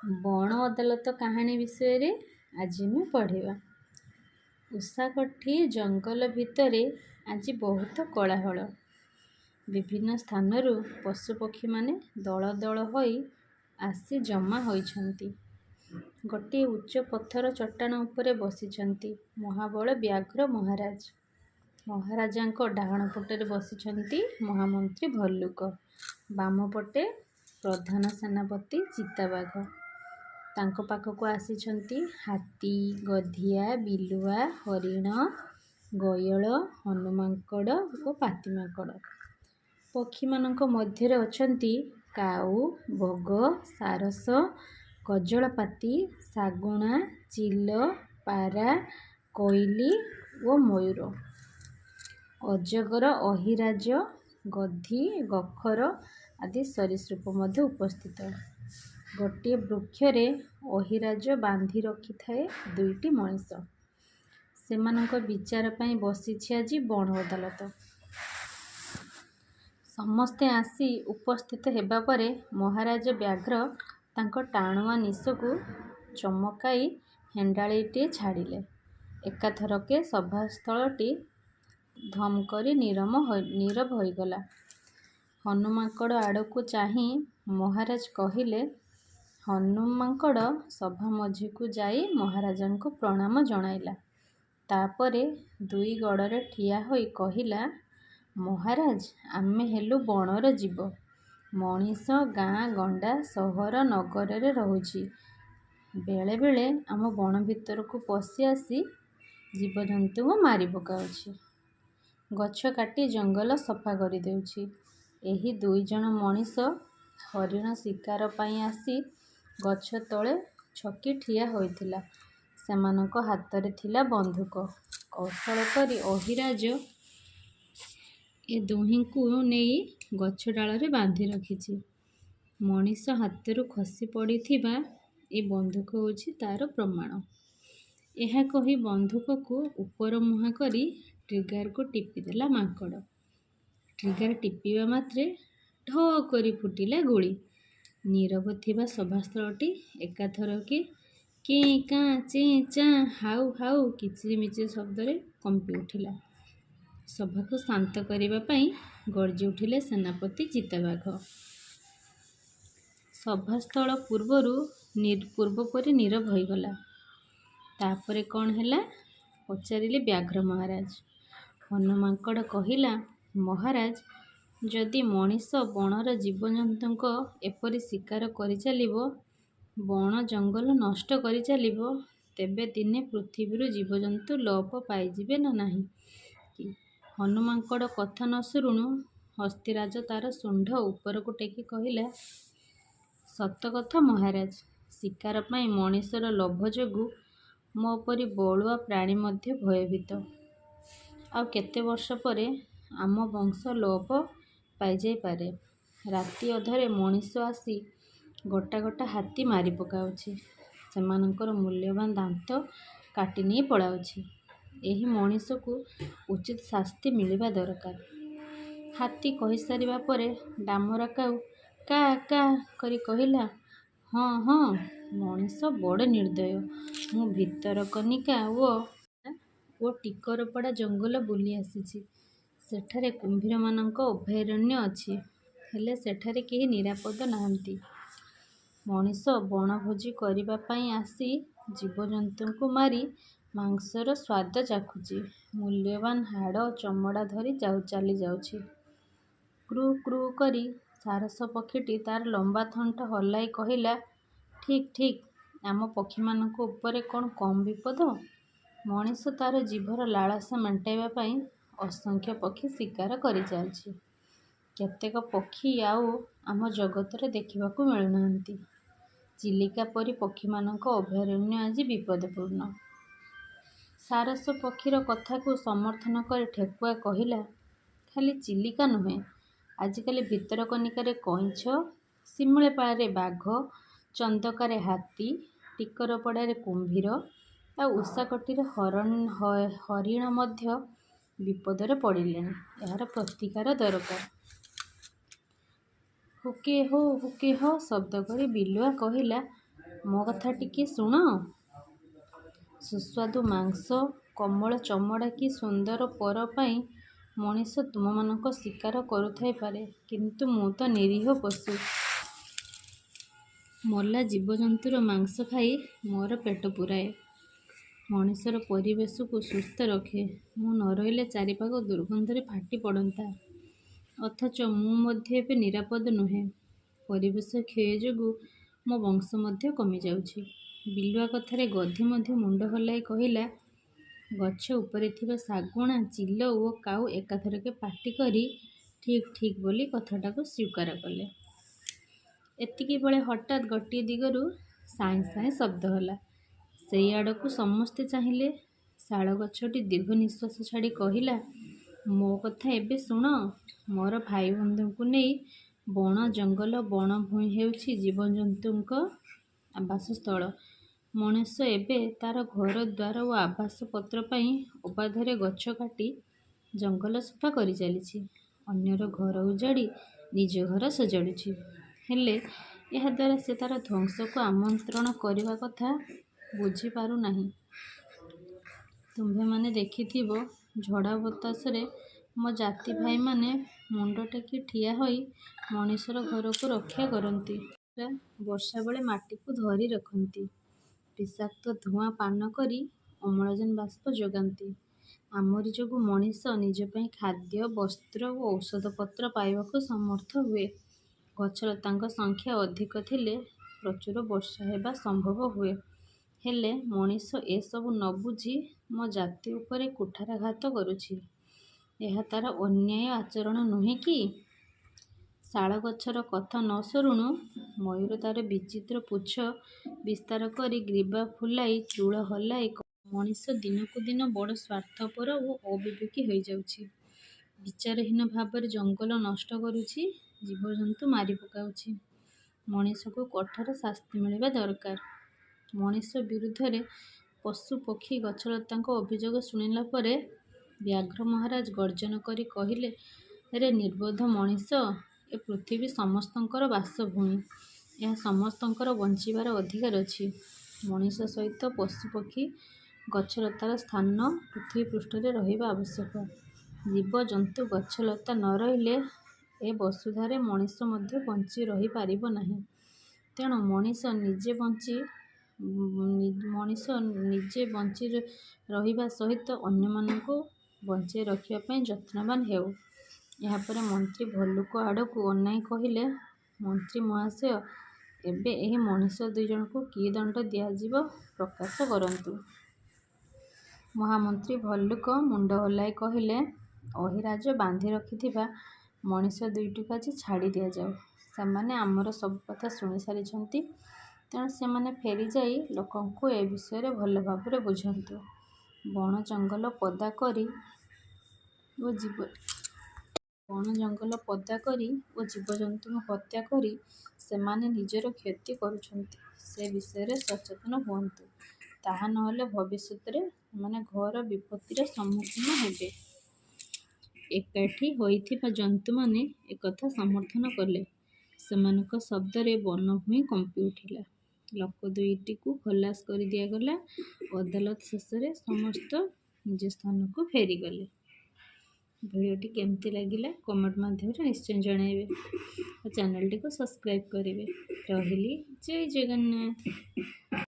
ବଣ ଅଦାଲତ କାହାଣୀ ବିଷୟରେ ଆଜି ଆମେ ପଢ଼ିବା। ଉଷାକଠି ଜଙ୍ଗଲ ଭିତରେ ଆଜି ବହୁତ କୋଳାହଳ। ବିଭିନ୍ନ ସ୍ଥାନରୁ ପଶୁପକ୍ଷୀମାନେ ଦଳ ଦଳ ହୋଇ ଆସି ଜମା ହୋଇଛନ୍ତି। ଗୋଟିଏ ଉଚ୍ଚ ପଥର ଚଟାଣ ଉପରେ ବସିଛନ୍ତି ମହାବଳ ବ୍ୟାଘ୍ର ମହାରାଜ। ମହାରାଜାଙ୍କ ଡାହାଣ ପଟରେ ବସିଛନ୍ତି ମହାମନ୍ତ୍ରୀ ଭଲ୍ଲୁକ, ବାମ ପଟେ ପ୍ରଧାନ ସେନାପତି ଚିତାବାଘ। ତାଙ୍କ ପାଖକୁ ଆସିଛନ୍ତି ହାତୀ, ଗଧିଆ, ବିଲୁଆ, ହରିଣ, ଗୟଳ, ହନୁମାଙ୍କଡ଼ ଓ ପାତିମାଙ୍କଡ଼। ପକ୍ଷୀମାନଙ୍କ ମଧ୍ୟରେ ଅଛନ୍ତି କାଉ, ବଗ, ସାରସ, କଜଳପାତି, ଶାଗୁଣା, ଚିଲ, ପାରା, କୋଇଲି ଓ ମୟୂର। ଅଜଗର, ଅହିରାଜ, ଗଧି, ଗୋଖର ଆଦି ସରୀସୃପ ମଧ୍ୟ ଉପସ୍ଥିତ। ଗୋଟିଏ ବୃକ୍ଷରେ ଅହିରାଜ ବାନ୍ଧି ରଖିଥାଏ ଦୁଇଟି ମଣିଷ। ସେମାନଙ୍କ ବିଚାର ପାଇଁ ବସିଛି ଆଜି ବଣ ଅଦାଲତ। ସମସ୍ତେ ଆସି ଉପସ୍ଥିତ ହେବା ପରେ ମହାରାଜ ବ୍ୟାଘ୍ର ତାଙ୍କ ଟାଣୁଆ ନିଶକୁ ଚମକାଇ ହେଣ୍ଡାଳିଟିଏ ଛାଡ଼ିଲେ। ଏକାଥରକେ ସଭାସ୍ଥଳଟି ଧମ୍ କରି ନୀରବ ହୋଇଗଲା। ହନୁମାଙ୍କଡ଼ ଆଡ଼କୁ ଚାହିଁ ମହାରାଜ କହିଲେ, ହନୁମାଙ୍କଡ଼ ସଭା ମଝିକୁ ଯାଇ ମହାରାଜାଙ୍କୁ ପ୍ରଣାମ ଜଣାଇଲା। ତା'ପରେ ଦୁଇ ଗୋଡ଼ରେ ଠିଆ ହୋଇ କହିଲା, ମହାରାଜ, ଆମେ ହେଲୁ ବଣର ଜୀବ। ମଣିଷ ଗାଁ ଗଣ୍ଡା, ସହର ନଗରରେ ରହୁଛି। ବେଳେବେଳେ ଆମ ବଣ ଭିତରକୁ ପଶି ଆସି ଜୀବଜନ୍ତୁଙ୍କୁ ମାରି ପକାଉଛି। ଗଛ କାଟି ଜଙ୍ଗଲ ସଫା କରିଦେଉଛି। ଏହି ଦୁଇଜଣ ମଣିଷ ହରିଣ ଶିକାର ପାଇଁ ଆସି ଗଛ ତଳେ ଛକି ଠିଆ ହୋଇଥିଲା। ସେମାନଙ୍କ ହାତରେ ଥିଲା ବନ୍ଧୁକ। କୌଶଳ କରି ଅହିରାଜ ଏ ଦୁହିଁଙ୍କୁ ନେଇ ଗଛ ଡାଳରେ ବାନ୍ଧି ରଖିଛି। ମଣିଷ ହାତରୁ ଖସି ପଡ଼ିଥିବା ଏ ବନ୍ଧୁକ ହେଉଛି ତା'ର ପ୍ରମାଣ। ଏହା କହି ବନ୍ଧୁକକୁ ଉପରମୁହାଁ କରି ଟ୍ରିଗାରକୁ ଟିପିଦେଲା ମାଙ୍କଡ଼। ଟ୍ରିଗାର ଟିପିବା ମାତ୍ରେ ଢୋ କରି ଫୁଟିଲା ଗୁଳି। ନୀରବ ଥିବା ସଭାସ୍ଥଳଟି ଏକାଥରକେ କେଁ କାଁ, ଚେଁ ଚାଁ, ହାଉ ହାଉ, କିଚିରିମିଚିରି ଶବ୍ଦରେ କମ୍ପି ଉଠିଲା। ସଭାକୁ ଶାନ୍ତ କରିବା ପାଇଁ ଗର୍ଜି ଉଠିଲେ ସେନାପତି ଚିତାବାଘ। ସଭାସ୍ଥଳ ପୂର୍ବପରି ନୀରବ ହୋଇଗଲା। ତା'ପରେ କ'ଣ ହେଲା? ପଚାରିଲେ ବ୍ୟାଘ୍ର ମହାରାଜ। ହନୁମାଙ୍କଡ଼ କହିଲା, ମହାରାଜ, ଯଦି ମଣିଷ ବଣର ଜୀବଜନ୍ତୁଙ୍କ ଏପରି ଶିକାର କରିଚାଲିବ, ବଣ ଜଙ୍ଗଲ ନଷ୍ଟ କରିଚାଲିବ, ତେବେ ଦିନେ ପୃଥିବୀରୁ ଜୀବଜନ୍ତୁ ଲୋପ ପାଇଯିବେ ନା ନାହିଁ କି? ହନୁମାଙ୍କଡ଼ କଥା ନ ସରୁଣୁ ହସ୍ତୀରାଜ ତା'ର ଶୁଣ୍ଢ ଉପରକୁ ଟେକି କହିଲା, ସତ କଥା ମହାରାଜ, ଶିକାର ପାଇଁ ମଣିଷର ଲୋଭ ଯୋଗୁଁ ମୋ ପରି ବଳୁଆ ପ୍ରାଣୀ ମଧ୍ୟ ଭୟଭୀତ। ଆଉ କେତେ ବର୍ଷ ପରେ ଆମ ବଂଶ ଲୋପ ପାଇଯାଇପାରେ। ରାତି ଅଧରେ ମଣିଷ ଆସି ଗୋଟା ଗୋଟା ହାତୀ ମାରି ପକାଉଛି। ସେମାନଙ୍କର ମୂଲ୍ୟବାନ ଦାନ୍ତ କାଟିନେଇ ପଳାଉଛି। ଏହି ମଣିଷକୁ ଉଚିତ ଶାସ୍ତି ମିଳିବା ଦରକାର। ହାତୀ କହିସାରିବା ପରେ ଡାମରା କାଉ କା କା କରି କହିଲା, ହଁ ହଁ, ମଣିଷ ବଡ଼ ନିର୍ଦ୍ଦୟ। ମୁଁ ଭିତରକନିକା ଓ ଟିକରପଡ଼ା ଜଙ୍ଗଲ ବୁଲି ଆସିଛି। ସେଠାରେ କୁମ୍ଭୀରମାନଙ୍କ ଅଭୟାରଣ୍ୟ ଅଛି। ହେଲେ ସେଠାରେ କେହି ନିରାପଦ ନାହାନ୍ତି। ମଣିଷ ବଣଭୋଜି କରିବା ପାଇଁ ଆସି ଜୀବଜନ୍ତୁଙ୍କୁ ମାରି ମାଂସର ସ୍ୱାଦ ଚାଖୁଛି। ମୂଲ୍ୟବାନ ହାଡ଼ ଚମଡ଼ା ଧରି ଚାଲିଯାଉଛି। କ୍ରୁ କ୍ରୁ କରି ସାରସ ପକ୍ଷୀଟି ତା'ର ଲମ୍ବା ଥଣ୍ଟ ହଲାଇ କହିଲା, ଠିକ୍ ଠିକ୍, ଆମ ପକ୍ଷୀମାନଙ୍କ ଉପରେ କ'ଣ କମ୍ ବିପଦ? ମଣିଷ ତା'ର ଜିଭର ଲାଳସା ମେଣ୍ଟାଇବା ପାଇଁ ଅସଂଖ୍ୟ ପକ୍ଷୀ ଶିକାର କରିଚାଲିଛି। କେତେକ ପକ୍ଷୀ ଆଉ ଆମ ଜଗତରେ ଦେଖିବାକୁ ମିଳୁନାହାନ୍ତି। ଚିଲିକା ପରି ପକ୍ଷୀମାନଙ୍କ ଅଭୟାରଣ୍ୟ ଆଜି ବିପଦପୂର୍ଣ୍ଣ। ସାରସ ପକ୍ଷୀର କଥାକୁ ସମର୍ଥନ କରି ଠେକୁଆ କହିଲା, ଖାଲି ଚିଲିକା ନୁହେଁ, ଆଜିକାଲି ଭିତରକନିକାରେ କଇଁଛ, ଶିମିଳିପାଳରେ ବାଘ, ଚନ୍ଦକାରେ ହାତୀ, ଟିକରପଡ଼ାରେ କୁମ୍ଭୀର ଆଉ ଉଷାକଟିରେ ହରିଣ ମଧ୍ୟ ବିପଦରେ ପଡ଼ିଲେଣି। ଏହାର ପ୍ରତିକାର ଦରକାର। ହୁକେ ହୋ ହୁକେ ହୋ ଶବ୍ଦ କରି ବିଲୁଆ କହିଲା, ମୋ କଥା ଟିକିଏ ଶୁଣ। ସୁସ୍ୱାଦୁ ମାଂସ, କୋମଳ ଚମଡ଼ା କି ସୁନ୍ଦର ପର ପାଇଁ ମଣିଷ ତୁମମାନଙ୍କ ଶିକାର କରୁଥାଇପାରେ; କିନ୍ତୁ ମୁଁ ତ ନିରୀହ ପଶୁ। ମଲା ଜୀବଜନ୍ତୁର ମାଂସ ଖାଇ ମୋର ପେଟ ପୂରାଏ। ମଣିଷର ପରିବେଶକୁ ସୁସ୍ଥ ରଖେ। ମୁଁ ନ ରହିଲେ ଚାରିପାଖ ଦୁର୍ଗନ୍ଧରେ ଫାଟି ପଡ଼ନ୍ତା। ଅଥଚ ମୁଁ ମଧ୍ୟ ଏବେ ନିରାପଦ ନୁହେଁ। ପରିବେଶ କ୍ଷୟ ଯୋଗୁଁ ମୋ ବଂଶ ମଧ୍ୟ କମିଯାଉଛି। ବିଲୁଆ କଥାରେ ଗଧି ମଧ୍ୟ ମୁଣ୍ଡ ହଲାଇ କହିଲା, ଗଛ ଉପରେ ଥିବା ଶାଗୁଣା, ଚିଲ ଓ କାଉ ଏକାଥରକେ ପାଟି କରି ଠିକ୍ ଠିକ୍ ବୋଲି କଥାଟାକୁ ସ୍ୱୀକାର କଲେ। ଏତିକିବେଳେ ହଠାତ୍ ଗୋଟିଏ ଦିଗରୁ ସାଇଁ ସାଇଁ ଶବ୍ଦ ହେଲା। ସେଇ ଆଡ଼କୁ ସମସ୍ତେ ଚାହିଁଲେ। ଶାଳଗଛଟି ଦୀର୍ଘ ନିଃଶ୍ୱାସ ଛାଡ଼ି କହିଲା, ମୋ କଥା ଏବେ ଶୁଣ। ମୋର ଭାଇବନ୍ଧୁଙ୍କୁ ନେଇ ବଣ ଜଙ୍ଗଲ, ବଣ ଭୂଇଁ ହେଉଛି ଜୀବଜନ୍ତୁଙ୍କ ଆବାସସ୍ଥଳ। ମଣିଷ ଏବେ ତା'ର ଘରଦ୍ୱାର ଓ ଆସବାବପତ୍ର ପାଇଁ ଅବାଧରେ ଗଛ କାଟି ଜଙ୍ଗଲ ସଫା କରିଚାଲିଛି। ଅନ୍ୟର ଘର ଉଜାଡ଼ି ନିଜ ଘର ସଜାଡ଼ୁଛି। ହେଲେ ଏହାଦ୍ୱାରା ସେ ତା'ର ଧ୍ୱଂସକୁ ଆମନ୍ତ୍ରଣ କରିବା କଥା ବୁଝିପାରୁନାହିଁ। ତୁମ୍ଭେମାନେ ଦେଖିଥିବ, ଝଡ଼ ବତାସରେ ମୋ ଜାତିଭାଇମାନେ ମୁଣ୍ଡ ଟେକି ଠିଆ ହୋଇ ମଣିଷର ଘରକୁ ରକ୍ଷା କରନ୍ତି। ବର୍ଷାବେଳେ ମାଟିକୁ ଧରି ରଖନ୍ତି। ବିଷାକ୍ତ ଧୂଆଁ ପାନ କରି ଅମ୍ଳଜାନ ବାଷ୍ପ ଯୋଗାନ୍ତି। ଆମରି ଯୋଗୁଁ ମଣିଷ ନିଜ ପାଇଁ ଖାଦ୍ୟ, ବସ୍ତ୍ର ଓ ଔଷଧପତ୍ର ପାଇବାକୁ ସମର୍ଥ ହୁଏ। ଗଛଲତାଙ୍କ ସଂଖ୍ୟା ଅଧିକ ଥିଲେ ପ୍ରଚୁର ବର୍ଷା ହେବା ସମ୍ଭବ ହୁଏ। ହେଲେ ମଣିଷ ଏସବୁ ନ ବୁଝି ମୋ ଜାତି ଉପରେ କୁଠାରଘାତ କରୁଛି। ଏହା ତା'ର ଅନ୍ୟାୟ ଆଚରଣ ନୁହେଁ କି? ଶାଳଗଛର କଥା ନ ସରୁଣୁ ମୟୂର ତା'ର ବିଚିତ୍ର ପୁଚ୍ଛ ବିସ୍ତାର କରି ଗ୍ରୀବା ଫୁଲାଇ ଚୂଳ ହଲାଇ ମଣିଷ ଦିନକୁ ଦିନ ବଡ଼ ସ୍ୱାର୍ଥପର ଓ ଅବିବେକୀ ହୋଇଯାଉଛି। ବିଚାରହୀନ ଭାବରେ ଜଙ୍ଗଲ ନଷ୍ଟ କରୁଛି, ଜୀବଜନ୍ତୁ ମାରି ପକାଉଛି। ମଣିଷକୁ କଠୋର ଶାସ୍ତି ମିଳିବା ଦରକାର। ମଣିଷ ବିରୁଦ୍ଧରେ ପଶୁ, ପକ୍ଷୀ, ଗଛଲତାଙ୍କ ଅଭିଯୋଗ ଶୁଣିଲା ପରେ ବ୍ୟାଘ୍ର ମହାରାଜ ଗର୍ଜନ କରି କହିଲେ, ରେ ନିର୍ବୋଧ ମଣିଷ! ଏ ପୃଥିବୀ ସମସ୍ତଙ୍କର ବାସଭୂମି। ଏହା ସମସ୍ତଙ୍କର ବଞ୍ଚିବାର ଅଧିକାର ଅଛି। ମଣିଷ ସହିତ ପଶୁପକ୍ଷୀ, ଗଛଲତାର ସ୍ଥାନ ପୃଥିବୀ ପୃଷ୍ଠରେ ରହିବା ଆବଶ୍ୟକ। ଜୀବଜନ୍ତୁ, ଗଛଲତା ନ ରହିଲେ ଏ ବସୁଧାରେ ମଣିଷ ମଧ୍ୟ ବଞ୍ଚି ରହିପାରିବ ନାହିଁ। ତେଣୁ ମଣିଷ ନିଜେ ବଞ୍ଚି ରହିବା ସହିତ ଅନ୍ୟମାନଙ୍କୁ ବଞ୍ଚାଇ ରଖିବା ପାଇଁ ଯତ୍ନବାନ ହେଉ। ଏହାପରେ ମନ୍ତ୍ରୀ ଭଲ୍ଲୁକ ଆଡ଼କୁ ଅନାଇ କହିଲେ, ମନ୍ତ୍ରୀ ମହାଶୟ! ଏବେ ଏହି ମଣିଷ ଦୁଇଜଣଙ୍କୁ କି ଦଣ୍ଡ ଦିଆଯିବ ପ୍ରକାଶ କରନ୍ତୁ। ମହାମନ୍ତ୍ରୀ ଭଲ୍ଲୁକ ମୁଣ୍ଡ ହଲାଇ କହିଲେ, ଅହିରାଜ ବାନ୍ଧି ରଖିଥିବା ମଣିଷ ଦୁଇଟିକୁ ଆଜି ଛାଡ଼ି ଦିଆଯାଉ। ସେମାନେ ଆମର ସବୁ କଥା ଶୁଣି ସାରିଛନ୍ତି। ତେଣୁ ସେମାନେ ଫେରିଯାଇ ଲୋକଙ୍କୁ ଏ ବିଷୟରେ ଭଲ ଭାବରେ ବୁଝାନ୍ତୁ। ବଣ ଜଙ୍ଗଲ ପଦା କରି ଓ ଜୀବ ବଣ ଜଙ୍ଗଲ ପଦା କରି ଓ ଜୀବଜନ୍ତୁଙ୍କୁ ହତ୍ୟା କରି ସେମାନେ ନିଜର କ୍ଷତି କରୁଛନ୍ତି, ସେ ବିଷୟରେ ସଚେତନ ହୁଅନ୍ତୁ। ତାହା ନ ହେଲେ ଭବିଷ୍ୟତରେ ସେମାନେ ଘୋର ବିପତ୍ତିର ସମ୍ମୁଖୀନ ହେବେ। ଏକାଠି ହୋଇଥିବା ଜନ୍ତୁମାନେ ଏକଥା ସମର୍ଥନ କଲେ। ସେମାନଙ୍କ ଶବ୍ଦରେ ବନଭୂଇଁ କମ୍ପିଉଠିଲା। ଲୋକ ଦୁଇଟିକୁ ଖଲାସ କରି ଦିଆଗଲା। ଅଦାଲତ ଶେଷରେ ସମସ୍ତେ ନିଜ ସ୍ଥାନକୁ ଫେରିଗଲେ। ଭିଡ଼ିଓଟି କେମିତି ଲାଗିଲା କମେଣ୍ଟ ମାଧ୍ୟମରେ ନିଶ୍ଚୟ ଜଣାଇବେ ଆଉ ଚ୍ୟାନେଲଟିକୁ ସବସ୍କ୍ରାଇବ୍ କରିବେ। ରହିଲି, ଜୟ ଜଗନ୍ନାଥ।